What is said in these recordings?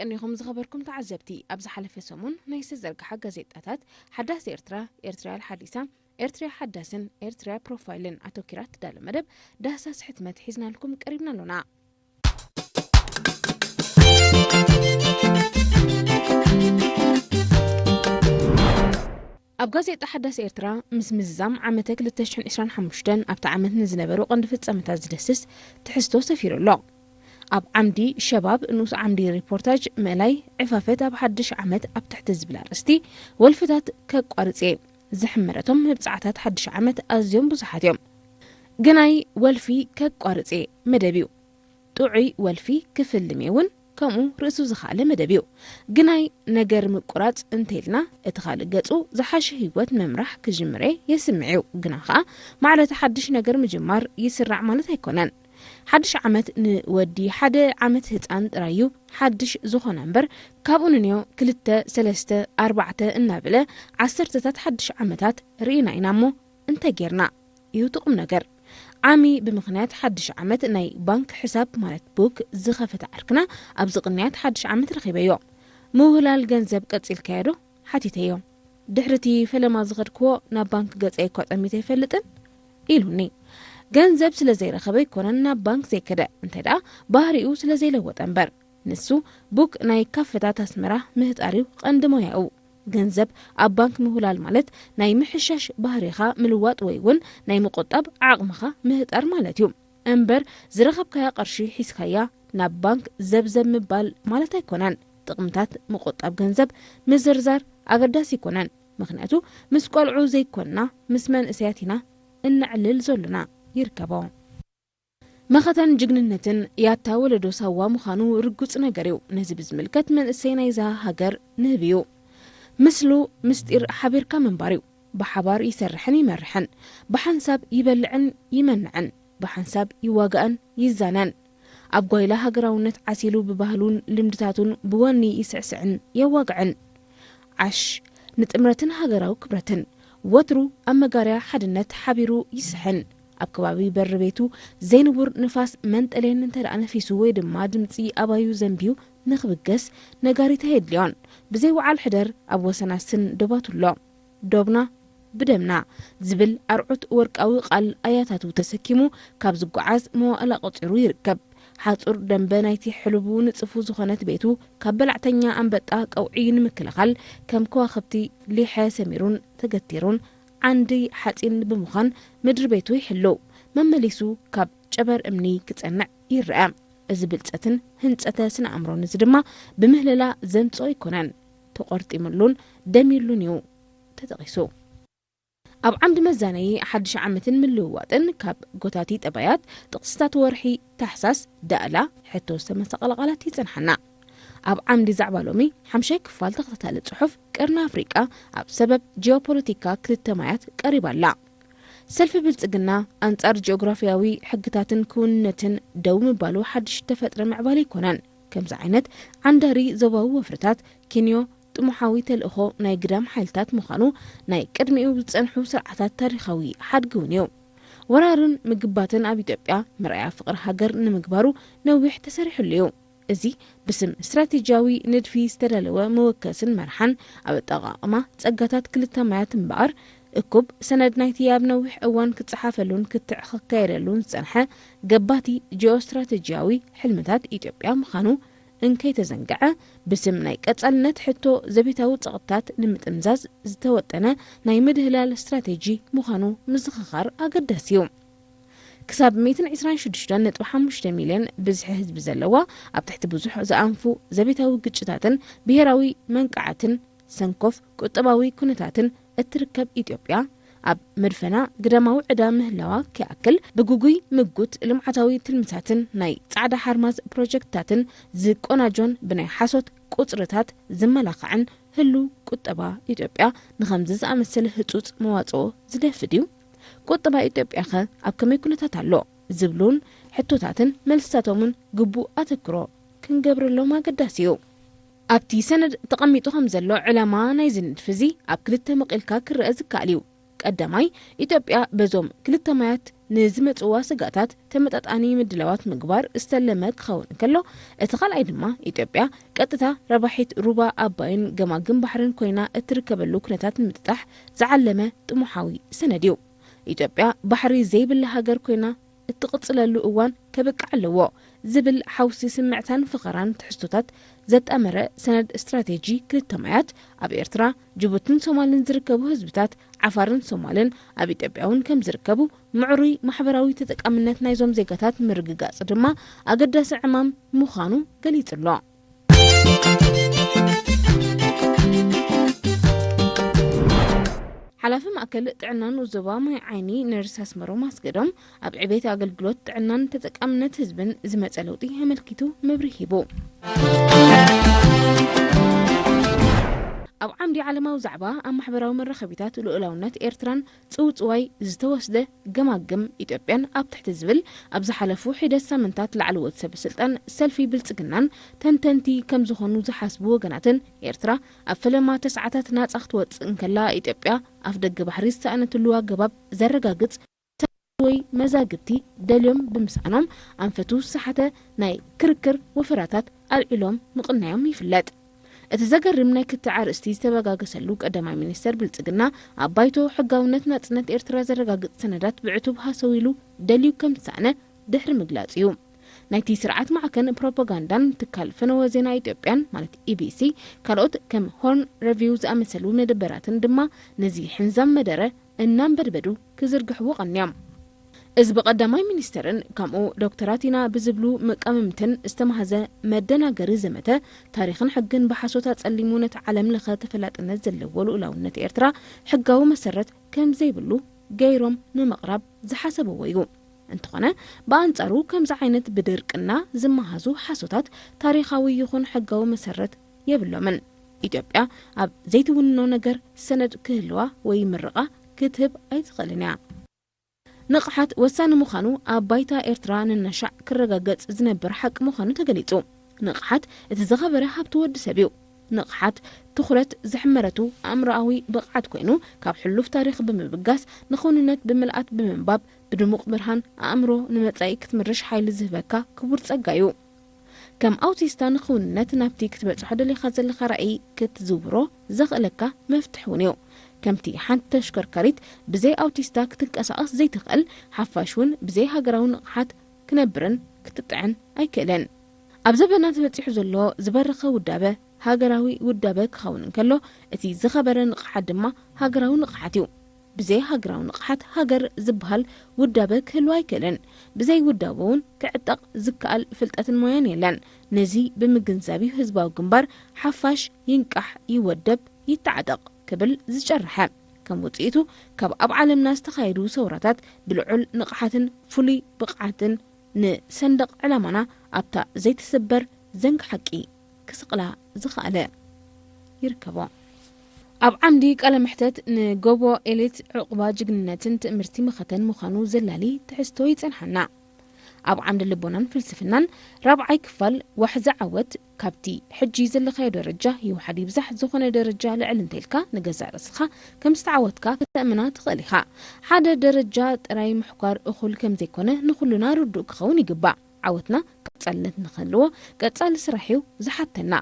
የቀንየኹም ዝኸበርኩም ተዓዘብቲ። ኣብ ዝሓለፈ ሰሙን ናይ ዝተዘርግሓ ጋዜጣታት ሓዳስ ኤርትራ፣ ኤርትራ ሓዲሳ፣ ኤርትራ ሓዳስን ኤርትራ ፕሮፋይልን ኣተኪራ ትዳሎ መደብ ዳህሳስ ሕትመት ሒዝናልኩም ቀሪብና ኣሎና። ኣብ ጋዜጣ ሓዳስ ኤርትራ ምስ ምዝዛም ዓመተ ክልተ ሽሕን ዕስራን ሓሙሽተን ኣብቲ ዓመት ንዝነበሩ ቀንዲ ፍጻመታት ዝደስስ ትሕዝቶ ሰፊሩ ኣሎ። ኣብ ዓምዲ ሸባብ ንኡስ ዓምዲ ሪፖርታጅ ምእላይ ዕፋፈት ኣብ ሓድሽ ዓመት ኣብ ትሕቲ ዝብል ኣርእስቲ ወልፍታት ከቋርጽ እየ ዝሕመረቶም መብጻዕታት ሓድሽ ዓመት ኣዝዮም ብዙሓት እዮም። ግናይ ወልፊ ከቋርጽ እየ መደብ እዩ። ጥዑይ ወልፊ ክፍልም እየ እውን ከምኡ ርእሱ ዝኸኣለ መደብ እዩ። ግናይ ነገር ምቁራጽ እንተኢልና እቲ ካልእ ገጹ ዝሓሸ ህይወት ምምራሕ ክጅምር እየ የስምዕ እዩ። ግና ኸኣ ማዕለቲ ሓድሽ ነገር ምጅማር ይስራዕ ማለት ኣይኮነን። ሓድሽ ዓመት ንወዲ ሓደ ዓመት ህጻን ጥራይ እዩ ሓድሽ ዝኾነ እምበር ካብኡ ንንዮ ክልተ፣ ሰለስተ፣ ኣርባዕተ እናበለ ዓሰርተታት ሓድሽ ዓመታት ርኢና ኢና እሞ እንታይ ጌርና እዩ እቲ ቁም ነገር። ዓሚ ብምኽንያት ሓድሽ ዓመት ናይ ባንክ ሕሳብ ማለት ቡክ ዝኸፈተ ዓርክና ኣብዚ ቅንያት ሓድሽ ዓመት ረኺበዮ። ምውህላል ገንዘብ ቀጺልካዮ ዶ? ሓቲተዮ። ድሕሪ እቲ ፈለማ ዝኸድክዎ ናብ ባንክ ገጸይ እኳ ጠሚተ ኣይፈልጥን ኢሉኒ። ገንዘብ ስለ ዘይረኸበ ኣይኮነን ናብ ባንክ ዘይከደ፣ እንተ ደኣ ባህሪኡ ስለ ዘይለወጠ እምበር። ንሱ ቡክ ናይ ካፈታት ኣስመራ ምህጣር እዩ ቀንዲ ሞያኡ። ገንዘብ ኣብ ባንክ ምውላል ማለት ናይ ምሕሻሽ ባህሪኻ ምልዋጥ ወይ እውን ናይ ምቁጣብ ዓቕምኻ ምህጣር ማለት እዩ። እምበር ዝረኸብካያ ቅርሺ ሒዝካያ ናብ ባንክ ዘብዘብ ምባል ማለት ኣይኮነን። ጥቕምታት ምቁጣብ ገንዘብ ምዝርዛር ኣገዳሲ ኣይኮነን። ምኽንያቱ ምስ ቆልዑ ዘይኮንና ምስ መንእሰያት ኢና እነዕልል ዘሎና ይርከቦ። መኸተን ጅግንነትን ያታ ወለዶ ሳዋ ምዃኑ ርጉጽ ነገር እዩ። ነዚ ብዝምልከት መንእሰይ ናይዛ ሃገር ንህቢ እዩ። ምስሉ ምስጢር ሓቢርካ ምንባር እዩ። ብሓባር ይሰርሕን ይመርሕን፣ ብሓንሳብ ይበልዕን ይመንዕን፣ ብሓንሳብ ይዋጋእን ይዛነን። ኣብ ጓይላ ሃገራውነት ዓሲሉ ብባህሉን ልምድታቱን ብወኒ ይስዕስዕን የዋግዕን። ዓሽ ንጥምረትን ሃገራዊ ክብረትን። ወትሩ ኣብ መጋርያ ሓድነት ሓቢሩ ይስሕን። ኣብ ከባቢ በሪ ቤቱ ዘይንቡር ንፋስ መንጠሌን እንተ ደኣ ነፊሱ ወይ ድማ ድምጺ ኣባዩ ዘንብዩ ንኽብገስ ነጋሪት ኣየድልዮን። ብዘይ ወዓል ሕደር ኣብ ወሰናስን ዶባቱ ኣሎ። ዶብና ብደምና ዝብል ኣርዑት ወርቃዊ ቃል ኣያታቱ ተሰኪሙ ካብ ዝጓዓዝ መዋእላ ቆጺሩ ይርከብ። ሓጹር ደንበ ናይቲ ሕሉቡ ንጽፉ ዝኾነት ቤቱ ካብ በላዕተኛ ኣንበጣ ቀውዒ ንምክልኻል ከም ከዋኽብቲ ሊሐ ሰሚሩን ተገቲሩን ዓንዲ ሓጺን ብምዃን ምድሪ ቤቱ ይሕልው። መመሊሱ ካብ ጨበር እምኒ ክጸንዕ ይረአ። እዚ ብልጸትን ህንጸተ ስነ ኣእምሮን እዚ ድማ ብምህለላ ዘምጽኦ ኣይኮነን። ተቖርጢምሉን ደሚሉን እዩ ተጠቒሱ። ኣብ ዓምዲ መዛነዪ ሓድሽ ዓመትን ምልውዋጥን ካብ ጎታቲ ጠባያት ጥቕስታት ወርሒ ታሕሳስ ዳእላ ሕቶ ዝተመሳቐለ ቃላት ይጸንሓና። ኣብ ዓምዲ ዛዕባ ሎሚ ሓምሻይ ክፋል ተኸታታሊ ጽሑፍ ቀርኒ ኣፍሪቃ ኣብ ሰበብ ጂኦፖለቲካ ክልተ ማያት ቀሪባ ኣላ። ሰልፊ ብልጽግና ኣንጻር ጂኦግራፊያዊ ሕግታትን ክውንነትን ደው ምባሉ ሓድሽ ተፈጥረ ምዕባለ ኣይኮነን። ከምዚ ዓይነት ዓንዳሪ ዞባዊ ወፍርታት ኪንዮ ጥሙሓዊ ተልእኾ ናይ ግዳም ሓይልታት ምዃኑ ናይ ቅድሚኡ ዝጸንሑ ስርዓታት ታሪኻዊ ሓድጊ እውን እዩ። ወራርን ምግባትን ኣብ ኢትዮጵያ መርኣያ ፍቕሪ ሃገር ንምግባሩ ነዊሕ ተሰሪሑሉ እዩ። እዚ ብስም ስትራቴጂያዊ ንድፊ ዝተዳለወ መወከስን መርሓን ኣብ ኣጠቓቕማ ጸጋታት ክልተ ማያት እምበኣር እኩብ ሰነድ ናይቲ ኣብ ነዊሕ እዋን ክጸሓፈሉን ክትዕ ክካየደሉን ዝጸንሐ ገባቲ ጂኦስትራቴጂያዊ ሕልምታት ኢትዮጵያ ምዃኑ እንከይተዘንግዐ፣ ብስም ናይ ቀጻልነት ሕቶ ዘቤታዊ ጸቕጥታት ንምጥምዛዝ ዝተወጠነ ናይ ምድህላል ስትራቴጂ ምዃኑ ምዝኽኻር ኣገዳሲ እዩ። ክሳብ ሚእትን ዕስራን ሽዱሽተን ነጥቢ ሓሙሽተ ሚልዮን ብዝሒ ህዝቢ ዘለዋ፣ ኣብ ትሕቲ ብዙሕ ዝኣንፉ ዘቤታዊ ግጭታትን ብሄራዊ መንቃዓትን ሰንኮፍ ቁጠባዊ ኩነታትን እትርከብ ኢትዮጵያ፣ ኣብ መድፈና ግዳማዊ ዕዳ ምህላዋ ከይኣክል፣ ብግጉይ ምጉት ልምዓታዊ ትልምታትን ናይ ጻዕዳ ሓርማዝ ፕሮጀክትታትን ዝቆናጆን ብናይ ሓሶት ቁጽርታት ዝመላኽዕን ህሉው ቁጠባ ኢትዮጵያ ንኸምዚ ዝኣመሰለ ህጹጽ መዋጽኦ ዝደፍእ ድዩ? ቁጠባ ኢትዮጵያኸ ኣብ ከመይ ኩነታት ኣሎ? ዝብሉን ሕቶታትን መልስታቶምን ግቡእ ኣተክሮ ክንገብረሎም ኣገዳሲ እዩ። ኣብቲ ሰነድ ተቐሚጡ ከም ዘሎ፣ ዕላማ ናይዚ ንድፊ እዚ ኣብ ክልተ መቒልካ ክረአ ዝከኣል እዩ። ቀዳማይ፣ ኢትዮጵያ በዞም ክልተ ማያት ንዝመጽዋ ስጋታት ተመጣጣኒ ምድላዋት ምግባር ዝተለመ ክኸውን እንከሎ፣ እቲ ካልኣይ ድማ ኢትዮጵያ ቀጥታ ረባሒት ሩባ ኣባይን ገማግም ባሕርን ኮይና እትርከበሉ ኩነታት ንምጥጣሕ ዝዓለመ ጥሙሓዊ ሰነድ እዩ። ኢትዮጵያ ባሕሪ ዘይብላ ሃገር ኮይና እትቕጽለሉ እዋን ከብቅዕ ኣለዎ ዝብል ሓውሲ ስምዕታን ፈኸራን ትሕዝቶታት ዘጣመረ ሰነድ ስትራቴጂ ክልተ ማያት፣ ኣብ ኤርትራ፣ ጅቡትን ሶማልን ዝርከቡ ህዝብታት ዓፋርን ሶማልን ኣብ ኢትዮጵያ እውን ከም ዝርከቡ፣ ምዕሩይ ማሕበራዊ ተጠቃምነት ናይዞም ዜጋታት ምርግጋጽ ድማ ኣገዳሲ ዕማም ምዃኑ ገሊጹ ኣሎ። ሓላፊ ማእከል ጥዕናን ውዘባ ማይ ዓይኒ ነርስ ኣስመሮም ኣስገዶም፣ ኣብ ዕቤት ኣገልግሎት ጥዕናን ተጠቃምነት ህዝብን ዝመጸ ለውጢ ኣመልኪቱ መብርሂ ሂቡ። ኣብ ዓምዲ ዓለማዊ ዛዕባ፣ ኣብ ማሕበራዊ መራኸቢታት ልኡላውነት ኤርትራን ጽውጽዋይ ዝተወስደ ገማግም ኢትዮጵያን ኣብ ትሕቲ ዝብል፣ ኣብ ዝሓለፉ ሒደት ሳምንታት ላዕለዎት ሰብ ስልጣን ሰልፊ ብልጽግናን ተንተንቲ ከም ዝኾኑ ዝሓስቡ ወገናትን፣ ኤርትራ ኣብ ፈለማ ተስዓታት ናጻ ክትወጽእ እንከላ፣ ኢትዮጵያ ኣፍ ደገ ባሕሪ ዝሰኣነትሉ ኣገባብ ዘረጋግጽ ወይ መዛግብቲ ደልዮም ብምስኣኖም፣ ኣንፈቱ ዝሰሓተ ናይ ክርክር ወፈራታት ኣልዒሎም ምቕናዮም ይፍለጥ። እቲ ዘገርም ናይ ክልተ ኣርእስቲ ዝተበጋገሰሉ ቀዳማይ ሚኒስተር ብልጽግና፣ ኣብ ባይቶ ሕጋውነት ናጽነት ኤርትራ ዘረጋግጽ ሰነዳት ብዕቱብ ሃሰው ኢሉ ደልዩ ከም ዝሰኣነ ድሕሪ ምግላጽ እዩ። ናይቲ ስርዓት ማዕከን ፕሮፓጋንዳን ትካል ፈነወ ዜና ኢትዮጵያን፣ ማለት ኢቢሲ፣ ካልኦት ከም ሆርን ሪቪው ዝኣመሰሉ መደበራትን ድማ ነዚ ሕንዛም መደረ እናንበድበዱ ክዝርግሕዎ ቀንዮም። እዚ ብቀዳማይ ሚኒስተርን ከምኡ ዶክተራት ኢና ብዝብሉ መቃምምትን ዝተማህዘ መደናገሪ ዘመተ፣ ታሪኽን ሕግን ብሓሶት ኣጸሊሙ ነቲ ዓለም ለኸ ተፈላጥነት ዘለዎ ልኡላውነት ኤርትራ ሕጋዊ መሰረት ከም ዘይብሉ ገይሮም ንምቕራብ ዝሓሰብዎ እዩ። እንተኾነ፣ ብኣንጻሩ ከምዚ ዓይነት ብድርቅና ዝመሃዙ ሓሶታት ታሪኻዊ ይኹን ሕጋዊ መሰረት የብሎምን። ኢትዮጵያ ኣብ ዘይትውንኖ ነገር ሰነድ ክህልዋ ወይ ምርቓ ክትህብ ኣይትኽእልን እያ። ንቕሓት ወሳኒ ምዃኑ ኣብ ባይታ ኤርትራ ንናሻዕ ክረጋገጽ ዝነብር ሓቂ ምዃኑ ተገሊጹ። ንቕሓት እቲ ዝኸበረ ሃብቲ ወዲ ሰብ እዩ። ንቕሓት ትኹረት ዝሕመረቱ ኣእምሮኣዊ ብቕዓት ኮይኑ፣ ካብ ሕሉፍ ታሪኽ ብምብጋስ፣ ንኽውንነት ብምልኣት ብምንባብ፣ ብድሙቕ ብርሃን ኣእምሮ ንመጻኢ ክትምርሽ ሓይሊ ዝህበካ ክቡር ጸጋ እዩ። ከም ኣውቲስታ ንኽውንነት ናብቲ ክትበጽሖ ደሊኻ ዘለኻ ራእይ ክትዝውሮ ዘኽእለካ መፍትሕ እውን እዩ። ከምቲ ሓንቲ ተሽከርካሪት ብዘይ ኣውቲስታ ክትንቀሳቐስ ዘይትኽእል፣ ሓፋሽ እውን ብዘይ ሃገራዊ ንቕሓት ክነብርን ክትጥዕን ኣይክእልን። ኣብ ዘበና ተበጺሑ ዘሎ ዝበረኸ ውዳበ ሃገራዊ ውዳበ ክኸውን እንከሎ፣ እቲ ዝኸበረ ንቕሓት ድማ ሃገራዊ ንቕሓት እዩ። ብዘይ ሃገራዊ ንቕሓት ሃገር ዝበሃል ውዳበ ክህልው ኣይክእልን። ብዘይ ውዳበ እውን ክዕጠቕ ዝከኣል ፍልጠትን ሞያን የለን። ነዚ ብምግንዛብ እዩ ህዝባዊ ግንባር ሓፋሽ ይንቃሕ፣ ይወደብ፣ ይተዓጠቕ ክብል ዝጨርሐ። ከም ውጽኢቱ፣ ካብ ኣብ ዓለምና ዝተኻየዱ ሰውራታት ብልዑል ንቕሓትን ፍሉይ ብቕዓትን ንሰንደቕ ዕላማና ኣብታ ዘይትስበር ዘንግ ሓቂ ክስቕላ ዝኸኣለ ይርከቦ። ኣብ ዓምዲ ቃለ መሕተት ንጎቦ ኤሊት ዕቑባ ጅግንነትን ትእምርቲ መኸተን ምዃኑ ዘላሊ ትሕዝቶ ይጸንሓና። ኣብ ዓምዲ ልቦናን ፍልስፍናን ራብዓይ ክፋል ዋሕዚ ዓወት ካብቲ ሕጂ ዘለኻዮ ደረጃ ይውሓድ ይብዛሕ ዝኾነ ደረጃ ልዕል እንተኢልካ ንገዛእ ርእስኻ ከም ዝተዓወትካ ክተእምና ትኽእል ኢኻ። ሓደ ደረጃ ጥራይ ምሕኳር እኹል ከም ዘይኮነ ንኹሉና ርዱእ ክኸውን ይግባእ። ዓወትና ቀጻልነት ንኽህልዎ ቀጻሊ ስራሕ እዩ ዝሓተና።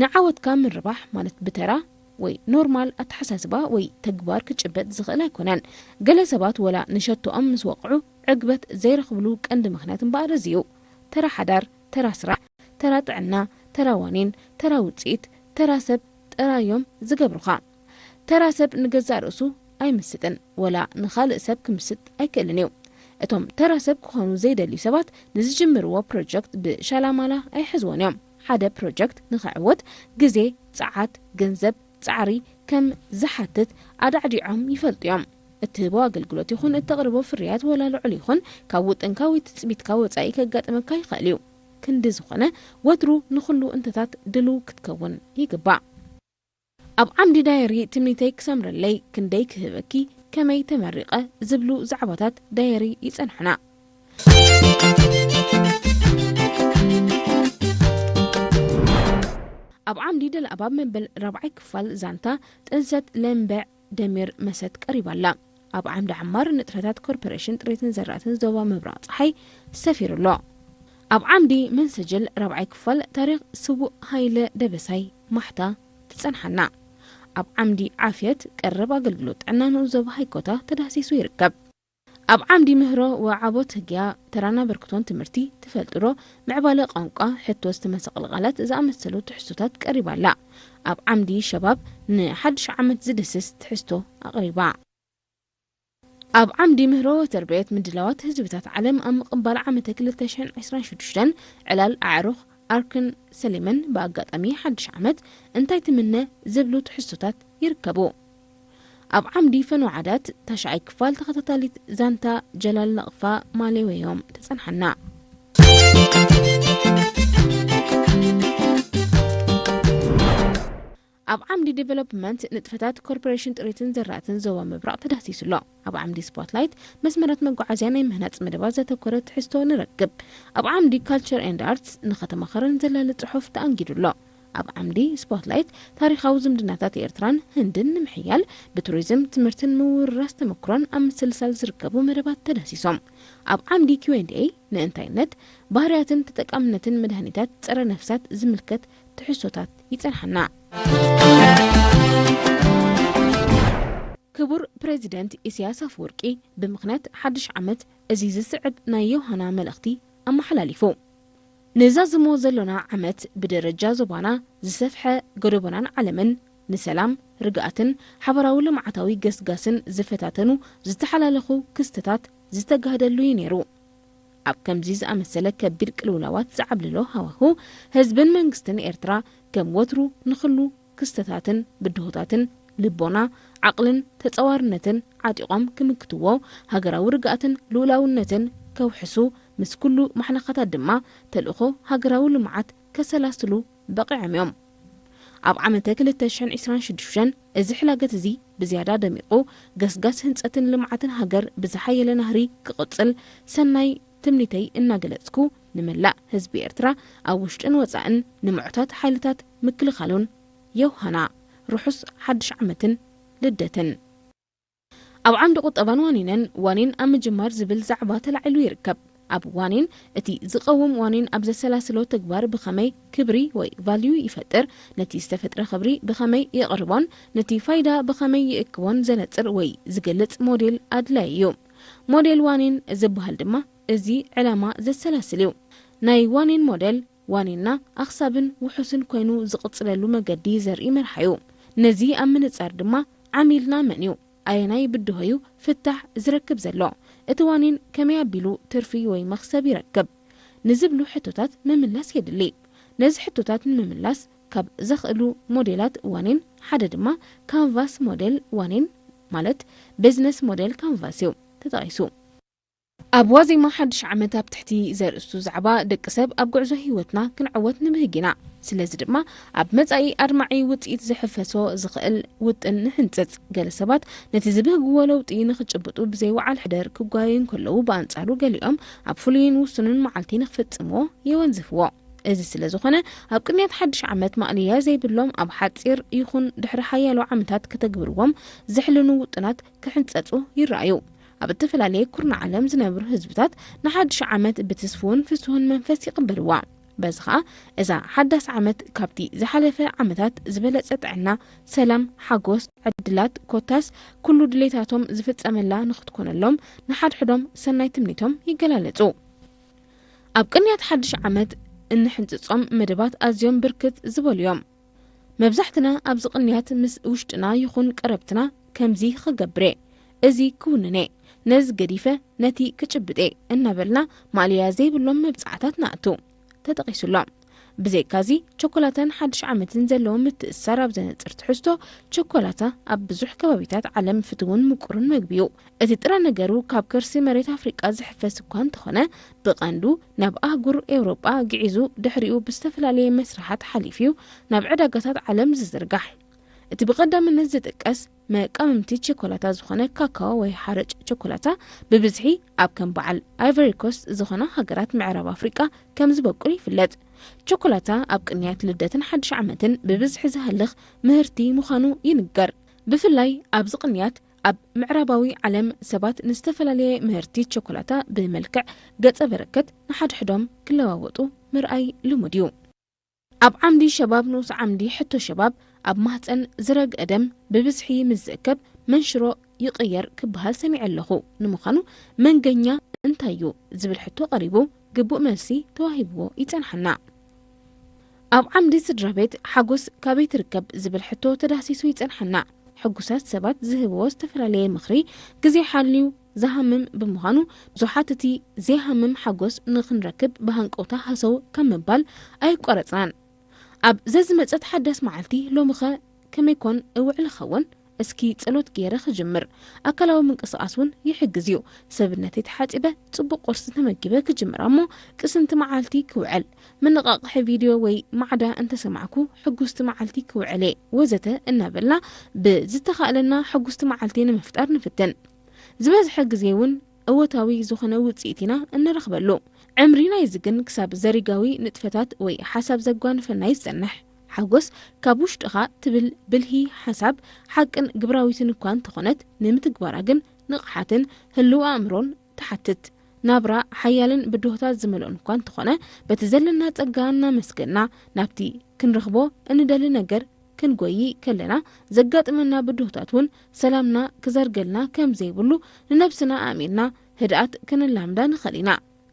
ንዓወትካ ምርባሕ ማለት ብተራ ወይ ኖርማል ኣተሓሳስባ ወይ ተግባር ክጭበጥ ዝኽእል ኣይኮነን። ገለ ሰባት ወላ ንሸቶኦም ምስ ወቕዑ ዕግበት ዘይረኽብሉ ቀንዲ ምኽንያት እምበኣር እዚ እዩ። ተራ ሓዳር፣ ተራ ስራሕ፣ ተራ ጥዕና፣ ተራ ዋኒን፣ ተራ ውጽኢት፣ ተራ ሰብ ጥራይ እዮም ዝገብሩኻ። ተራ ሰብ ንገዛእ ርእሱ ኣይምስጥን፣ ወላ ንኻልእ ሰብ ክምስጥ ኣይክእልን እዩ። እቶም ተራ ሰብ ክኾኑ ዘይደልዩ ሰባት ንዝጅምርዎ ፕሮጀክት ብሻላማላ ኣይሕዝዎን እዮም። ሓደ ፕሮጀክት ንኽዕወት ግዜ፣ ጸዓት፣ ገንዘብ፣ ጻዕሪ ከም ዝሓትት ኣዳዕዲዖም ይፈልጡ እዮም። እትህቦ ኣገልግሎት ይኹን እተቕርቦ ፍርያት ወላ ልዑል ይኹን ካብ ውጥንካ ወይ ትጽቢትካ ወጻኢ ከጋጥመካ ይኽእል እዩ። ክንዲ ዝኾነ ወትሩ ንኹሉ እንተታት ድልው ክትከውን ይግባእ። ኣብ ዓምዲ ዳየሪ ትምኒተይ ክሰምረለይ ክንደይ ክህበኪ ከመይ ተመሪቐ ዝብሉ ዛዕባታት ዳየሪ ይጸንሑና። ኣብ ዓምዲ ደልኣባብ መበል ራብዓይ ክፋል ዛንታ ጥንሰት ለምበዕ ደሚር መሰት ቀሪባ ኣላ። ኣብ ዓምዲ ዓማር ንጥፈታት ኮርፖሬሽን ጥሪትን ዘራእትን ዞባ ምብራቕ ጸሓይ ሰፊሩ ኣሎ። ኣብ ዓምዲ መንሰጅል ራብዓይ ክፋል ታሪኽ ስዉእ ሃይለ ደበሳይ ማሕታ ትጸንሓና። ኣብ ዓምዲ ዓፍየት ቀረብ ኣገልግሎት ጥዕና ንኡስ ዞባ ሃይኮታ ተዳህሲሱ ይርከብ። ኣብ ዓምዲ ምህሮ ወዓቦት ህግያ ተራና በርክቶን ትምህርቲ ትፈልጥሮ ምዕባለ ቋንቋ ሕቶ ዝተመሰቐለ ቃላት ዝኣመሰሉ ትሕዝቶታት ቀሪባ ኣላ። ኣብ ዓምዲ ሸባብ ንሓድሽ ዓመት ዝድስስ ትሕዝቶ ኣቕሪባ። ኣብ ዓምዲ ምህሮ ወተርቤት ምድላዋት ህዝብታት ዓለም ኣብ ምቕባል ዓመተ ክልተ ሽሕን ዕስራን ሽዱሽተን ዕላል ኣዕሩኽ ኣርክን ሰሊምን ብኣጋጣሚ ሓድሽ ዓመት እንታይ ትምነ ዝብሉ ትሕዝቶታት ይርከቡ። ኣብ ዓምዲ ፈኖ ዓዳት ታሽዓይ ክፋል ተኸታታሊት ዛንታ ጀላል ነቕፋ ማሌወዮም ተጸንሓና። ኣብ ዓምዲ ዴቨሎፕመንት ንጥፈታት ኮርፖሬሽን ጥሪትን ዘራእትን ዞባ ምብራቕ ተዳህሲሱ ኣሎ። ኣብ ዓምዲ ስፖትላይት መስመራት መጓዓዝያ ናይ ምህናጽ መደባት ዘተኮረ ትሕዝቶ ንረክብ። ኣብ ዓምዲ ካልቸር ኤንድ ኣርትስ ንኸተማ ኸረን ዘላሊ ጽሑፍ ተኣንጊዱ ኣሎ። ኣብ ዓምዲ ስፖትላይት ታሪኻዊ ዝምድናታት ኤርትራን ህንድን ንምሕያል ብቱሪዝም ትምህርትን ምውርራስ ተመክሮን ኣብ ምስልሳል ዝርከቡ መደባት ተዳህሲሶም። ኣብ ዓምዲ ኪው ኤንድ ኤ ንእንታይነት ባህርያትን ተጠቃምነትን መድሃኒታት ጸረ ነፍሳት ዝምልከት ትሕዝቶታት ይጸንሓና። ክቡር ፕሬዚደንት ኢሳያስ ኣፈወርቂ ብምኽንያት ሓድሽ ዓመት እዚ ዝስዕብ ናይ ዮሃና መልእኽቲ ኣመሓላሊፉ። ንዛዝሞ ዘሎና ዓመት ብደረጃ ዞባና ዝሰፍሐ ገደቦናን ዓለምን ንሰላም፣ ርግኣትን ሓበራዊ ልምዓታዊ ገስጋስን ዝፈታተኑ ዝተሓላለኹ ክስተታት ዝተጋህደሉ እዩ ነይሩ። ኣብ ከምዚ ዝኣመሰለ ከቢድ ቅልውላዋት ዝዓብለሎ ሃዋሁ ህዝብን መንግስትን ኤርትራ ከም ወትሩ ንኽሉ ክስተታትን ብድሆታትን ልቦና፣ ዓቕልን ተጸዋርነትን ዓጢቖም ክምክትዎ፣ ሃገራዊ ርግኣትን ልኡላውነትን ከውሕሱ፣ ምስ ኩሉ ማሕለኻታት ድማ ተልእኾ ሃገራዊ ልምዓት ከሰላስሉ በቒዖም እዮም። ኣብ ዓመተ ክልተ ሽሕን ዕስራን ሽዱሽተን እዚ ሕላገት እዚ ብዝያዳ ደሚቑ፣ ገስጋስ ህንጸትን ልምዓትን ሃገር ብዝሓየለ ናህሪ ክቕጽል ሰናይ ትምኒተይ እናገለጽኩ፣ ንመላእ ህዝቢ ኤርትራ ኣብ ውሽጥን ወጻእን ንምዑታት ሓይልታት ምክልኻሉን ዮሃና ርሑስ ሓድሽ ዓመትን ልደትን። ኣብ ዓምዲ ቁጠባን ዋኒንን ዋኒን ኣብ ምጅማር ዝብል ዛዕባ ተላዒሉ ይርከብ። ኣብ ዋኒን እቲ ዝቐውም ዋኒን ኣብ ዘሰላስሎ ተግባር ብኸመይ ክብሪ ወይ ቫልዩ ይፈጥር፣ ነቲ ዝተፈጥረ ክብሪ ብኸመይ የቕርቦን ነቲ ፋይዳ ብኸመይ ይእክቦን ዘነጽር ወይ ዝገልጽ ሞዴል ኣድላዪ እዩ። ሞዴል ዋኒን ዝበሃል ድማ እዚ ዕላማ ዘሰላስል እዩ። ናይ ዋኒን ሞዴል ዋኒንና ኣኽሳብን ውሑስን ኮይኑ ዝቕጽለሉ መገዲ ዘርኢ መርሓ እዩ። ነዚ ኣብ ምንጻር ድማ ዓሚልና መን እዩ? ኣየናይ ብድሆ እዩ ፍታሕ ዝረክብ ዘሎ? እቲ ዋኒን ከመይ ኣቢሉ ትርፊ ወይ መኽሰብ ይረክብ? ንዝብሉ ሕቶታት ምምላስ የድሊ። ነዚ ሕቶታት ንምምላስ ካብ ዘኽእሉ ሞዴላት ዋኒን ሓደ ድማ ካንቫስ ሞዴል ዋኒን ማለት ቢዝነስ ሞዴል ካንቫስ እዩ ተጠቒሱ። ኣብ ዋዜማ ሓድሽ ዓመት ኣብ ትሕቲ ዘርእስቱ ዛዕባ ደቂ ሰብ ኣብ ጉዕዞ ህይወትና ክንዕወት ንብህግ ኢና። ስለዚ ድማ ኣብ መጻኢ ኣድማዒ ውጽኢት ዝሕፈሶ ዝኽእል ውጥን ንሕንጽጽ። ገለ ሰባት ነቲ ዝብህግዎ ለውጢ ንኽጭብጡ ብዘይ ወዓል ሕደር ክጓየዩ እንከለዉ፣ ብኣንጻሩ ገሊኦም ኣብ ፍሉይን ውሱንን መዓልቲ ንኽፍጽምዎ የወንዝፍዎ። እዚ ስለ ዝኾነ፣ ኣብ ቅንያት ሓድሽ ዓመት ማእለያ ዘይብሎም ኣብ ሓጺር ይኹን ድሕሪ ሓያሎ ዓመታት ከተግብርዎም ዘሕልኑ ውጥናት ክሕንጸጹ ይረኣዩ። ኣብ እተፈላለየ ኩርናዕ ዓለም ዝነብሩ ህዝብታት ንሓድሽ ዓመት ብትስፉውን ፍስሁን መንፈስ ይቕበልዋ። በዚ ኸኣ እዛ ሓዳስ ዓመት ካብቲ ዝሓለፈ ዓመታት ዝበለጸ ጥዕና፣ ሰላም፣ ሓጎስ፣ ዕድላት፣ ኮታስ ኩሉ ድሌታቶም ዝፍጸመላ ንኽትኮነሎም ንሓድሕዶም ሰናይ ትምኒቶም ይገላለጹ። ኣብ ቅንያት ሓድሽ ዓመት እንሕንጽጾም መደባት ኣዝዮም ብርክት ዝበሉ እዮም። መብዛሕትና ኣብዚ ቅንያት ምስ ውሽጥና ይኹን ቀረብትና ከምዚ ክገብር እየ፣ እዚ ክውንን እየ፣ ነዚ ገዲፈ ነቲ ክጭብጥ እየ እናበልና ማእለያ ዘይብሎም መብጻዕታት ንኣቱ። ተጠቒሱ ኣሎ። ብዘይካዚ፣ ቸኮላታን ሓድሽ ዓመትን ዘለዎ ምትእስሳር ኣብ ዘነጽር ትሕዝቶ፣ ቸኮላታ ኣብ ብዙሕ ከባቢታት ዓለም ፍቱውን ምቁርን መግቢ እዩ። እቲ ጥረ ነገሩ ካብ ከርሲ መሬት ኣፍሪቃ ዝሕፈስ እኳ እንተኾነ፣ ብቐንዱ ናብ ኣህጉር ኤውሮጳ ግዒዙ ድሕሪኡ ብዝተፈላለየ መስርሓት ሓሊፉ እዩ ናብ ዕዳጋታት ዓለም ዝዝርጋሕ። እቲ ብቐዳምነት ዝጥቀስ መቃምምቲ ቸኮላታ ዝኾነ ካካዎ ወይ ሓርጭ ቸኮላታ ብብዝሒ ኣብ ከም በዓል ኣይቨሪ ኮስት ዝኾና ሃገራት ምዕራብ ኣፍሪቃ ከም ዝበቁል ይፍለጥ። ቸኮላታ ኣብ ቅንያት ልደትን ሓድሽ ዓመትን ብብዝሒ ዝሃልኽ ምህርቲ ምዃኑ ይንገር። ብፍላይ ኣብዚ ቅንያት ኣብ ምዕራባዊ ዓለም ሰባት ንዝተፈላለየ ምህርቲ ቸኮላታ ብመልክዕ ገጸ በረከት ንሓድሕዶም ክለዋወጡ ምርኣይ ልሙድ እዩ። ኣብ ዓምዲ ሸባብ ንኡስ ዓምዲ ሕቶ ሸባብ ኣብ ማህፀን ዝረግአ ደም ብብዝሒ ምስ ዝእከብ መንሽሮ ይቕየር ክበሃል ሰሚዐ ኣለኹ። ንምዃኑ መንገኛ እንታይ እዩ ዝብል ሕቶ ቀሪቡ ግቡእ መልሲ ተዋሂብዎ ይጸንሓና። ኣብ ዓምዲ ስድራ ቤት ሓጎስ ካበይ ትርከብ ዝብል ሕቶ ተዳህሲሱ ይጸንሓና። ሕጉሳት ሰባት ዝህብዎ ዝተፈላለየ ምኽሪ ግዜ ሓልዩ ዝሃምም ብምዃኑ ብዙሓት እቲ ዘይሃምም ሓጎስ ንኽንረክብ ብሃንቀውታ ሃሰው ካብ ምባል ኣይቋረጽናን። ኣብ ዘዝመጸት ሓዳስ መዓልቲ ሎምኸ ከመይ ኮን እውዕል እኸውን? እስኪ ጸሎት ገይረ ክጅምር። ኣካላዊ ምንቅስቓስ እውን ይሕግዝ እዩ። ሰብነተይ ተሓጺበ፣ ጽቡቕ ቁርሲ ተመጊበ ክጅምር እሞ ቅስንቲ መዓልቲ ክውዕል። መነቓቕሒ ቪድዮ ወይ ማዕዳ እንተሰማዕኩ ሕጉስቲ መዓልቲ ክውዕል እየ ወዘተ እናበልና ብዝተኻእለና ሕጉስቲ መዓልቲ ንምፍጣር ንፍትን። ዝበዝሐ ግዜ እውን እወታዊ ዝኾነ ውጽኢት ኢና እንረኽበሉ። ዕምሪ ናይዚ ግን ክሳብ ዘሪጋዊ ንጥፈታት ወይ ሓሳብ ዘጓንፈና እዩ ዝጸንሕ። ሓጎስ ካብ ውሽጥኻ ትብል ብልሂ ሓሳብ ሓቅን ግብራዊትን እኳ እንተኾነት ንምትግባራ ግን ንቕሓትን ህልው ኣእምሮን ትሓትት። ናብራ ሓያልን ብድሆታት ዝመልኦን እኳ እንተኾነ በቲ ዘለና ጸጋ እናመስገና ናብቲ ክንረኽቦ እንደሊ ነገር ክንጎይ ከለና ዘጋጥመና ብድሆታት እውን ሰላምና ክዘርገልና ከም ዘይብሉ ንነብስና ኣእሚንና ህድኣት ከነላምዳ ንኽእል ኢና።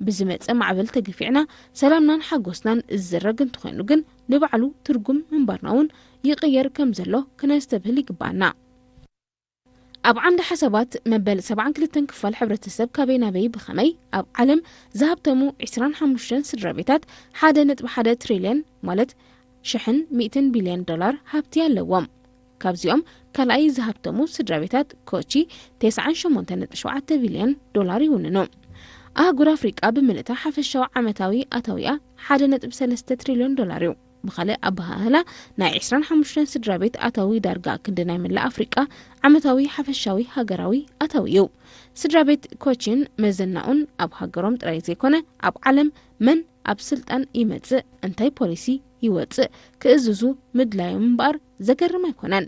ብዝመጸ ማዕበል ተገፊዕና ሰላምናን ሓጎስናን ዝዝረግ እንተኾይኑ ግን ንባዕሉ ትርጉም ምንባርና እውን ይቕየር ከም ዘሎ ክነስተብህል ይግባኣና። ኣብ ዓምዲ ሓሳባት መበል ሰብዓን ክልተን ክፋል ሕብረተሰብ ካበይ ናበይ ብኸመይ ኣብ ዓለም ዝሃብተሙ ዕስራን ሓሙሽተን ስድራ ቤታት ሓደ ነጥቢ ሓደ ትሪልዮን ማለት ሽሕን ሚእትን ቢልዮን ዶላር ሃብቲ ኣለዎም። ካብዚኦም ካልኣይ ዝሃብተሙ ስድራ ቤታት ኮቺ ተስዓን ሸሞንተን ነጥቢ ሸውዓተ ቢልዮን ዶላር ይውንኑ። ኣህጉር ኣፍሪቃ ብምልእታ ሓፈሻዊ ዓመታዊ ኣታዊኣ ሓደ ነጥቢ ሰለስተ ትሪልዮን ዶላር እዩ። ብኻልእ ኣበሃህላ ናይ ዕስራን ሓሙሽተን ስድራ ቤት ኣታዊ ዳርጋ ክንዲ ናይ መላእ ኣፍሪቃ ዓመታዊ ሓፈሻዊ ሃገራዊ ኣታዊ እዩ። ስድራ ቤት ኮቺን መዘናኡን ኣብ ሃገሮም ጥራይ ዘይኮነ ኣብ ዓለም መን ኣብ ስልጣን ይመጽእ፣ እንታይ ፖሊሲ ይወጽእ ክእዝዙ ምድላዮም እምበኣር ዘገርም ኣይኮነን።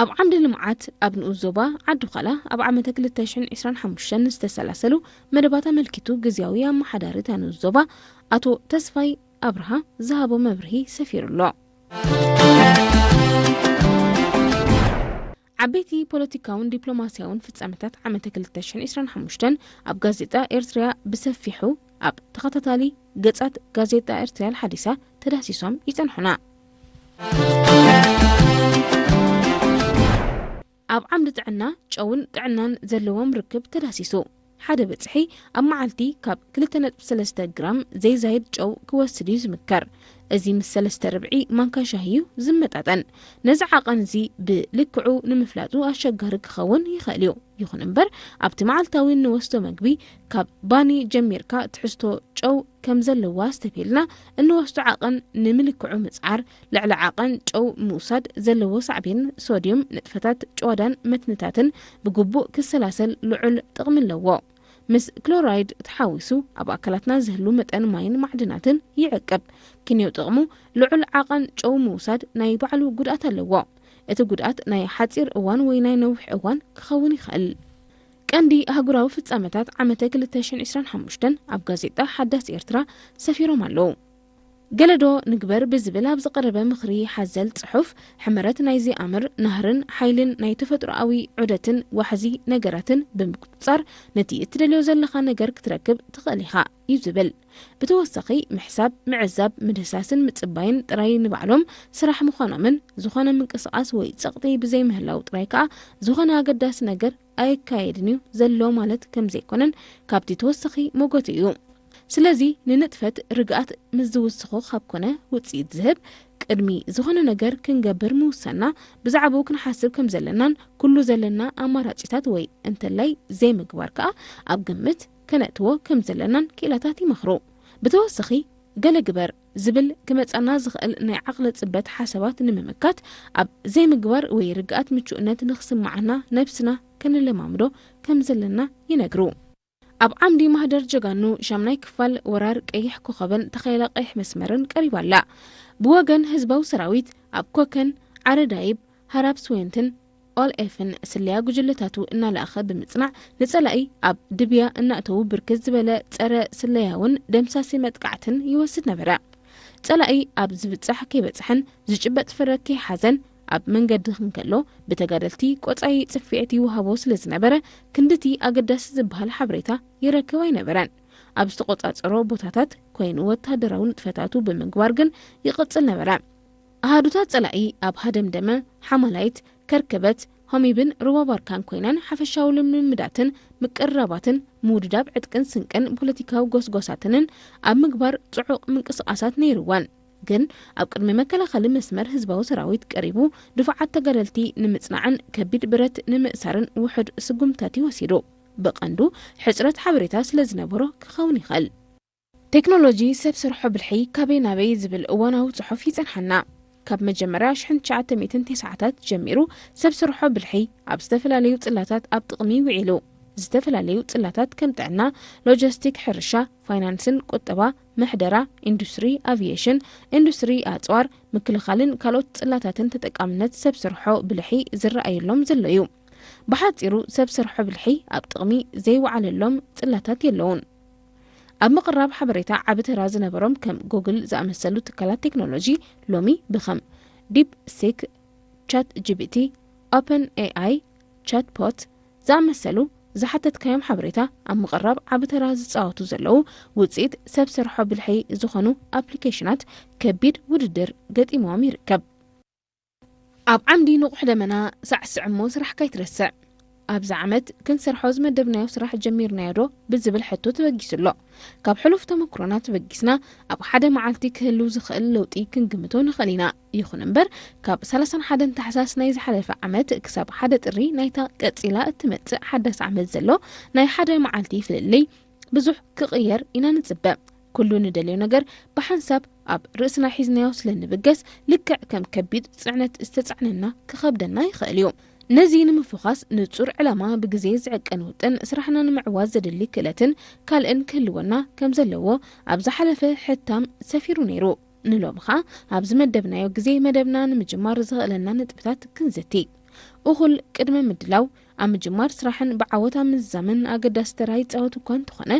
ኣብ ዓምዲ ልምዓት ኣብ ንኡስ ዞባ ዓዲ ዃላ ኣብ ዓመተ ክልተ ሽሕን ዕስራን ሓሙሽተን ዝተሰላሰሉ መደባት ኣመልኪቱ ግዝያዊ ኣመሓዳሪ እታ ንኡስ ዞባ ኣቶ ተስፋይ ኣብርሃ ዝሃቦ መብርሂ ሰፊሩ ኣሎ። ዓበይቲ ፖለቲካውን ዲፕሎማስያውን ፍጻመታት ዓመተ ክልተ ሽሕን ዕስራን ሓሙሽተን ኣብ ጋዜጣ ኤርትርያ ብሰፊሑ ኣብ ተኸታታሊ ገጻት ጋዜጣ ኤርትርያ ሓዲሳ ተዳህሲሶም ይጸንሑና። ኣብ ዓምዲ ጥዕና ጨውን ጥዕናን ዘለዎም ርክብ ተዳህሲሱ። ሓደ በጽሒ ኣብ መዓልቲ ካብ ክልተ ነጥቢ ሰለስተ ግራም ዘይዛይድ ጨው ክወስድ እዩ ዝምከር። እዚ ምስ ሰለስተ ርብዒ ማንካ ሻሂ እዩ ዝመጣጠን። ነዚ ዓቐን እዚ ብልክዑ ንምፍላጡ ኣሸጋሪ ክኸውን ይኽእል እዩ። ይኹን እምበር ኣብቲ መዓልታዊ እንወስዶ መግቢ ካብ ባኒ ጀሚርካ ትሕዝቶ ጨው ከም ዘለዋ ኣስተብሂልና እንወስዶ ዓቐን ንምልክዑ ምጽዓር፣ ልዕሊ ዓቐን ጨው ምውሳድ ዘለዎ ሳዕቤን ሶድዩም ንጥፈታት ጭዋዳን መትንታትን ብግቡእ ክሰላሰል ልዑል ጥቕሚ ኣለዎ። ምስ ክሎራይድ ተሓዊሱ ኣብ ኣካላትና ዝህሉ መጠን ማይን ማዕድናትን ይዕቅብ። ክንዮ ጥቕሙ ልዑል ዓቐን ጨው ምውሳድ ናይ ባዕሉ ጉድኣት ኣለዎ። እቲ ጉድኣት ናይ ሓጺር እዋን ወይ ናይ ነዊሕ እዋን ክኸውን ይኽእል። ቀንዲ ኣህጉራዊ ፍጻመታት ዓመተ ክልተ ሽሕን ዕስራን ሓሙሽተን ኣብ ጋዜጣ ሓዳስ ኤርትራ ሰፊሮም ኣለዉ። ገለዶ ንግበር ብዝብል ኣብ ዝቐረበ ምኽሪ ሓዘል ጽሑፍ ሕመረት ናይዚ ኣምር ናህርን ሓይልን ናይ ተፈጥሮኣዊ ዑደትን ዋሕዚ ነገራትን ብምቁጽጻር ነቲ እትደልዮ ዘለኻ ነገር ክትረክብ ትኽእል ኢኻ እዩ ዝብል። ብተወሳኺ ምሕሳብ፣ ምዕዛብ፣ ምድህሳስን ምጽባይን ጥራይ ንባዕሎም ስራሕ ምዃኖምን ዝኾነ ምንቅስቓስ ወይ ጸቕጢ ብዘይምህላው ጥራይ ከኣ ዝኾነ ኣገዳሲ ነገር ኣየካየድን እዩ ዘሎ ማለት ከም ዘይኮነን ካብቲ ተወሳኺ ሞገቱ እዩ። ስለዚ ንንጥፈት ርግኣት ምስ ዝውስኹ ካብ ኮነ ውጽኢት ዝህብ ቅድሚ ዝኾነ ነገር ክንገብር ምውሳንና ብዛዕባኡ ክንሓስብ ከም ዘለናን ኩሉ ዘለና ኣማራጺታት ወይ እንተላይ ዘይምግባር ከኣ ኣብ ግምት ከነእትዎ ከም ዘለናን ክኢላታት ይመኽሩ። ብተወሳኺ ገለ ግበር ዝብል ክመጻና ዝኽእል ናይ ዓቕሊ ጽበት ሓሳባት ንምምካት ኣብ ዘይምግባር ወይ ርግኣት ምቹእነት ንኽስምዓና ነብስና ከነለማምዶ ከም ዘለና ይነግሩ። ኣብ ዓምዲ ማህደር ጀጋኑ ሻምናይ ክፋል ወራር ቀይሕ ኮኸብን ተኸይላ ቀይሕ መስመርን ቀሪባ ኣላ። ብወገን ህዝባዊ ሰራዊት ኣብ ኮከን፣ ዓረዳይብ፣ ሃራብ ስዌንትን ኦልኤፍን ስለያ ጉጅለታቱ እናለኣኸ ብምጽናዕ፣ ንጸላኢ ኣብ ድብያ እናእተዉ ብርክት ዝበለ ጸረ ስለያውን ደምሳሲ መጥቃዕትን ይወስድ ነበረ። ጸላኢ ኣብ ዝብጻሕ ከይበጽሐን ዝጭበጥ ፍረ ከይሓዘን ኣብ መንገዲ ክንከሎ፣ ብተጋደልቲ ቆጻይ ጽፍዒት ይወሃቦ ስለ ዝነበረ፣ ክንድቲ ኣገዳሲ ዝበሃል ሓበሬታ ይረክብ ኣይነበረን። ኣብ ዝተቆጻጸሮ ቦታታት ኮይኑ ወተሃደራዊ ንጥፈታቱ ብምግባር ግን ይቕጽል ነበረ። ኣሃዱታት ጸላኢ ኣብ ሃደምደመ፣ ሓማላይት፣ ከርከበት፣ ሆሚብን ሩባ ባርካን ኮይነን ሓፈሻዊ ልምምዳትን ምቅርራባትን፣ ምውድዳብ ዕጥቅን ስንቅን ፖለቲካዊ ጎስጎሳትንን ኣብ ምግባር ጽዑቕ ምንቅስቓሳት ነይርወን። ግን ኣብ ቅድሚ መከላኸሊ መስመር ህዝባዊ ሰራዊት ቀሪቡ፣ ድፋዓት ተጋደልቲ ንምጽናዕን ከቢድ ብረት ንምእሳርን ውሑድ ስጉምትታት እዩ ወሲዱ። ብቐንዱ ሕጽረት ሓበሬታ ስለ ዝነበሮ ክኸውን ይኽእል። ቴክኖሎጂ ሰብ ስርሖ ብልሒ ካበይ ናበይ ዝብል እዋናዊ ጽሑፍ ይጸንሓና። ካብ መጀመርያ ሽሕን ትሽዓተ ሚእትን ተስዓታት ጀሚሩ ሰብ ስርሖ ብልሒ ኣብ ዝተፈላለዩ ጽላታት ኣብ ጥቕሚ ውዒሉ። ዝተፈላለዩ ጽላታት ከም ጥዕና፣ ሎጂስቲክ፣ ሕርሻ፣ ፋይናንስን ቁጠባ፣ ምሕደራ፣ ኢንዱስትሪ፣ ኣቪዬሽን፣ ኢንዱስትሪ ኣጽዋር፣ ምክልኻልን ካልኦት ጽላታትን ተጠቃምነት ሰብ ስርሖ ብልሒ ዝረኣየሎም ዘሎ እዩ። ብሓጺሩ ሰብ ስርሖ ብልሒ ኣብ ጥቕሚ ዘይወዓለሎም ጽላታት የለውን። ኣብ ምቕራብ ሓበሬታ ዓቢ ተራ ዝነበሮም ከም ጉግል ዝኣመሰሉ ትካላት ቴክኖሎጂ ሎሚ ብኸም ዲፕ ሲክ፣ ቻት ጂ ቢ ቲ፣ ኦፐን ኤ ኣይ፣ ቻትቦት ዝኣመሰሉ ዝሓተትካዮም ሓበሬታ ኣብ ምቕራብ ዓቢ ተራ ዝጻወቱ ዘለዉ ውጽኢት ሰብ ስርሖ ብልሒ ዝኾኑ ኣፕሊኬሽናት ከቢድ ውድድር ገጢምዎም ይርከብ። ኣብ ዓምዲ ንቑሕ ደመና ሳዕስዕ እሞ ስራሕካ ኣይትረስዕ። ኣብዚ ዓመት ክንሰርሖ ዝመደብናዮ ስራሕ ጀሚርናዮ ዶ ብዝብል ሕቶ ተበጊሱ ኣሎ። ካብ ሕሉፍ ተመክሮና ተበጊስና ኣብ ሓደ መዓልቲ ክህሉ ዝኽእል ለውጢ ክንግምቶ ንኽእል ኢና። ይኹን እምበር ካብ ሰላሳን ሓደን ታሕሳስ ናይ ዝሓለፈ ዓመት ክሳብ ሓደ ጥሪ ናይታ ቀጺላ እትመጽእ ሓዳስ ዓመት ዘሎ ናይ ሓደ መዓልቲ ፍልልይ ብዙሕ ክቕየር ኢና ንጽበ። ኩሉ ንደልዮ ነገር ብሓንሳብ ኣብ ርእስና ሒዝናዮ ስለ ንብገስ፣ ልክዕ ከም ከቢድ ጽዕነት ዝተጻዕነና ክኸብደና ይኽእል እዩ። ነዚ ንምፍዃስ ንጹር ዕላማ፣ ብግዜ ዝዕቀን ውጥን፣ ስራሕና ንምዕዋት ዘድሊ ክእለትን ካልእን ክህልወና ከም ዘለዎ ኣብ ዝሓለፈ ሕታም ሰፊሩ ነይሩ። ንሎሚ ኸኣ ኣብዚ መደብናዮ ግዜ መደብና ንምጅማር ዘኽእለና ነጥብታት ክንዝቲ። እኹል ቅድመ ምድላው ኣብ ምጅማር ስራሕን ብዓወት ኣብ ምዝዛምን ኣገዳሲ ተራ ይጻወት እኳ እንተኾነ፣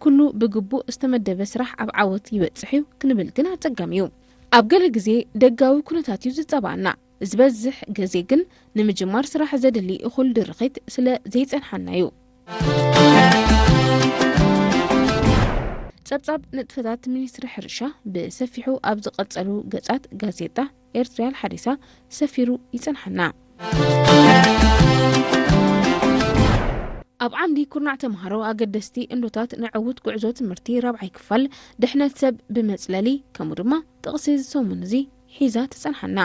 ኩሉ ብግቡእ ዝተመደበ ስራሕ ኣብ ዓወት ይበጽሕ እዩ ክንብል ግን ኣጸጋሚ እዩ። ኣብ ገለ ግዜ ደጋዊ ኩነታት እዩ ዝጸባኣና። ዝበዝሕ ግዜ ግን ንምጅማር ስራሕ ዘድሊ እኹል ድርኺት ስለ ዘይጸንሓና እዩ። ጸብጻብ ንጥፈታት ሚኒስትሪ ሕርሻ ብሰፊሑ ኣብ ዝቐጸሉ ገጻት ጋዜጣ ኤርትርያ ሓዲሳ ሰፊሩ ይጸንሓና። ኣብ ዓምዲ ኩርናዕ ተምሃሮ ኣገደስቲ እንዶታት ንዕዉት ጉዕዞ ትምህርቲ ራብዓይ ክፋል ድሕነት ሰብ ብመጽለሊ ከምኡ ድማ ጥቕሲ ዝሰሙን እዚ ሒዛ ትጸንሓና።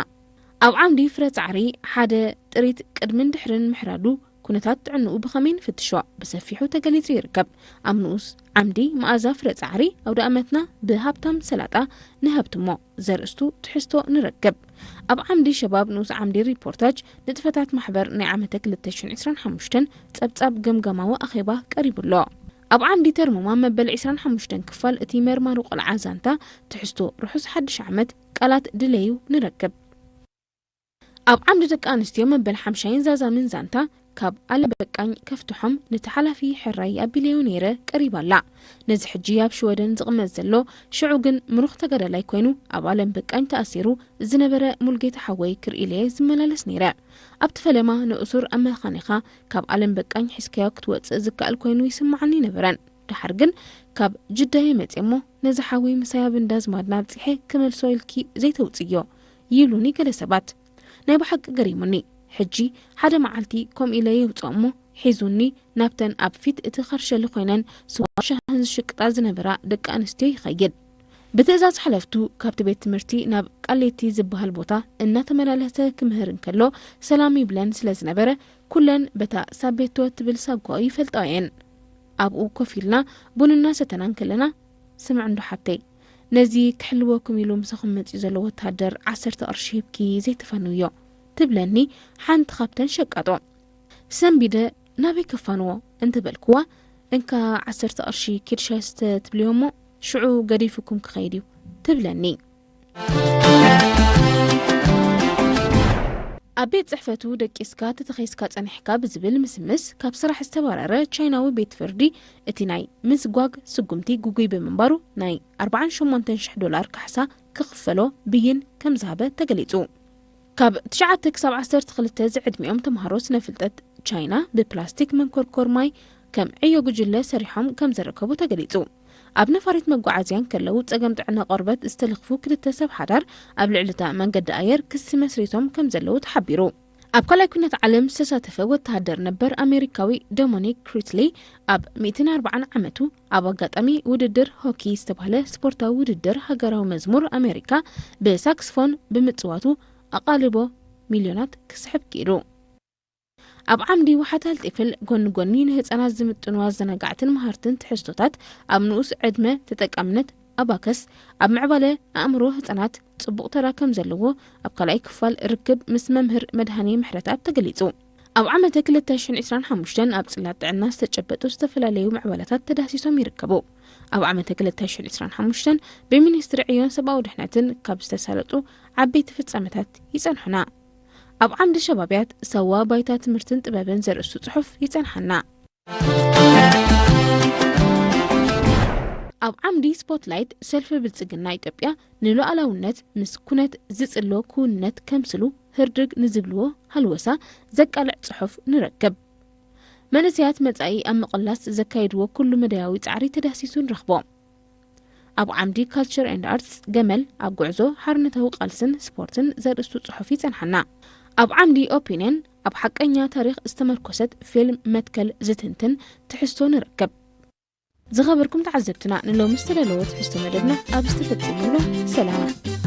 ኣብ ዓምዲ ፍረ ጻዕሪ ሓደ ጥሪት ቅድምን ድሕርን ምሕራዱ ኩነታት ጥዕንኡ ብኸመይ ንፍትሾ ብሰፊሑ ተገሊጹ ይርከብ። ኣብ ንኡስ ዓምዲ መኣዛ ፍረ ጻዕሪ ኣውደ ኣመትና ብሃብታም ሰላጣ ንሃብትሞ ዘርእስቱ ትሕዝቶ ንረክብ። ኣብ ዓምዲ ሸባብ ንኡስ ዓምዲ ሪፖርታጅ ንጥፈታት ማሕበር ናይ ዓመተ ክልተ ሽሕን ዕስራን ሓሙሽተን ጸብጻብ ገምጋማዊ ኣኼባ ቀሪቡ ኣሎ። ኣብ ዓምዲ ተርሙማ መበል ዕስራን ሓሙሽተን ክፋል እቲ መርማሪ ቆልዓ ዛንታ ትሕዝቶ ርሑስ ሓድሽ ዓመት ቃላት ድለዩ ንረክብ። ኣብ ዓምዲ ደቂ ኣንስትዮ መበል ሓምሻይን ዛዛምን ዛንታ ካብ ኣለም በቃኝ ከፍትሖም ነቲ ሓላፊ ሕራይ ኣቢለዮ ነይረ ቀሪባ ኣላ። ነዚ ሕጂ ኣብ ሽወደን ዝቕመጥ ዘሎ ሽዑ ግን ምሩኽ ተጋዳላይ ኮይኑ ኣብ ኣለም በቃኝ ተኣሲሩ ዝነበረ ሙልጌታ ሓወይ ክርእይለየ ዝመላለስ ነይረ። ኣብቲ ፈለማ ንእሱር ኣመኻኒኻ ካብ ኣለም በቃኝ ሒዝካዮ ክትወጽእ ዝከኣል ኮይኑ ይስምዓኒ ነበረን። ደሓር ግን ካብ ጅዳየ መጽየ እሞ ነዚ ሓወይ ምሳይ ኣብ እንዳ ኣዝማድና ኣብጺሐ ክመልሶ ኢልኪ ዘይተውጽዮ ይብሉኒ ገለ ሰባት። ናይ ብሓቂ ገሪሙኒ። ሕጂ ሓደ መዓልቲ ከምኡ ኢለ የውጽኦ እሞ ሒዙኒ ናብተን ኣብ ፊት እቲ ከርሸሊ ኮይነን ስዋ ሻህን ዝሽቅጣ ዝነበራ ደቂ ኣንስትዮ ይኸይድ። ብትእዛዝ ሓለፍቱ ካብቲ ቤት ትምህርቲ ናብ ቃሌቲ ዝበሃል ቦታ እናተመላለሰ ክምህር እንከሎ ሰላም ይብለን ስለ ዝነበረ ኩለን በታ ሳቤቶ እትብል ሳጓኡ ይፈልጣኦ እየን። ኣብኡ ኮፍ ኢልና ቡን እናሰተና እንከለና፣ ስምዕ እንዶ ሓብተይ፣ ነዚ ክሕልወኩም ኢሉ ምሳኹም መጺኡ ዘሎ ወተሃደር ዓሰርተ ቅርሺ ሂብኪ ዘይትፋንውዮ፣ ትብለኒ ሓንቲ ካብተን ሸቃጦ። ሰንቢደ ናበይ ከፋንዎ እንተበልክዋ፣ እንካ ዓሰርተ ቅርሺ ኪድ ሻይ ስተ ትብልዮ እሞ ሽዑ ገዲፉኩም ክኸይድ እዩ፣ ትብለኒ። ኣብ ቤት ጽሕፈቱ ደቂስካ ተተኺስካ ጸኒሕካ ብዝብል ምስምስ ካብ ስራሕ ዝተባረረ ቻይናዊ ቤት ፍርዲ፣ እቲ ናይ ምስጓግ ስጉምቲ ግጉይ ብምንባሩ ናይ ኣርባዓን ሸሞንተን ሽሕ ዶላር ካሕሳ ክኽፈሎ ብይን ከም ዝሃበ ተገሊጹ። ካብ ትሽዓተ ክሳብ ዓሰርተ ክልተ ዝዕድሚኦም ተምሃሮ ስነ ፍልጠት ቻይና ብፕላስቲክ መንኮርኮር ማይ ከም ዕዮ ጉጅለ ሰሪሖም ከም ዝርከቡ ተገሊጹ። ኣብ ነፋሪት መጓዓዝያ እንከለዉ ጸገም ጥዕና ቆርበት ዝተለኽፉ ክልተ ሰብ ሓዳር ኣብ ልዕሊ እታ መንገዲ ኣየር ክሲ መስሪቶም ከም ዘለዉ ተሓቢሩ። ኣብ ካልኣይ ኩናት ዓለም ዝተሳተፈ ወተሃደር ነበር ኣሜሪካዊ ዶሚኒክ ክሪትሊ ኣብ ሚእትን ኣርባዓን ዓመቱ ኣብ ኣጋጣሚ ውድድር ሆኪ ዝተባህለ ስፖርታዊ ውድድር ሃገራዊ መዝሙር ኣሜሪካ ብሳክስፎን ብምጽዋቱ ኣቓልቦ ሚልዮናት ክስሕብ ክኢሉ። ኣብ ዓምዲ ዋሓታል ጢፍል ጎኒ ጎኒ ንህጻናት ዝምጥኑ ኣዘናጋዕትን መሃርትን ትሕዝቶታት ኣብ ንኡስ ዕድመ ተጠቃምነት ኣባከስ ኣብ ምዕባለ ኣእምሮ ህጻናት ጽቡቕ ተራ ከም ዘለዎ ኣብ ካልኣይ ክፋል ርክብ ምስ መምህር መድሃኔ ምሕረትኣብ ተገሊጹ። ኣብ ዓመተ ክልተ ሽሕን ዕስራን ሓሙሽተን ኣብ ጽላት ጥዕና ዝተጨበጡ ዝተፈላለዩ ምዕባለታት ተዳህሲሶም ይርከቡ። ኣብ ዓመተ ክልተ ሽሕን ዕስራን ሓሙሽተን ብሚኒስትሪ ዕዮን ሰብኣዊ ድሕነትን ካብ ዝተሳለጡ ዓበይቲ ፍጻመታት ይጸንሑና። ኣብ ዓምዲ ሸባብያት ሰዋ ባይታ ትምህርትን ጥበብን ዘርእስቱ ጽሑፍ ይጸንሓና። ኣብ ዓምዲ ስፖትላይት ሰልፊ ብልጽግና ኢትዮጵያ ንሉዓላውነት ምስ ኩነት ዝጽሎ ክውንነት ከምስሉ ህርድግ ንዝብልዎ ሃልወሳ ዘቃልዕ ጽሑፍ ንረክብ። መንእሰያት መጻኢ ኣብ ምቕላስ ዘካየድዎ ኩሉ መዳያዊ ጻዕሪ ተዳህሲሱ ንረኽቦ። ኣብ ዓምዲ ካልቸር ኤንድ ኣርትስ ገመል ኣብ ጉዕዞ ሓርነታዊ ቃልስን ስፖርትን ዘርእስቱ ጽሑፍ ይጸንሓና። ኣብ ዓምዲ ኦፒንየን ኣብ ሓቀኛ ታሪኽ ዝተመርኮሰት ፊልም መትከል ዝትንትን ትሕዝቶ ንረክብ። ዝኸበርኩም ተዓዘብትና ንሎሚ ዝተዳለወ ትሕዝቶ መደብና ኣብዚ ተፈጺሙ ኣሎ። ሰላም።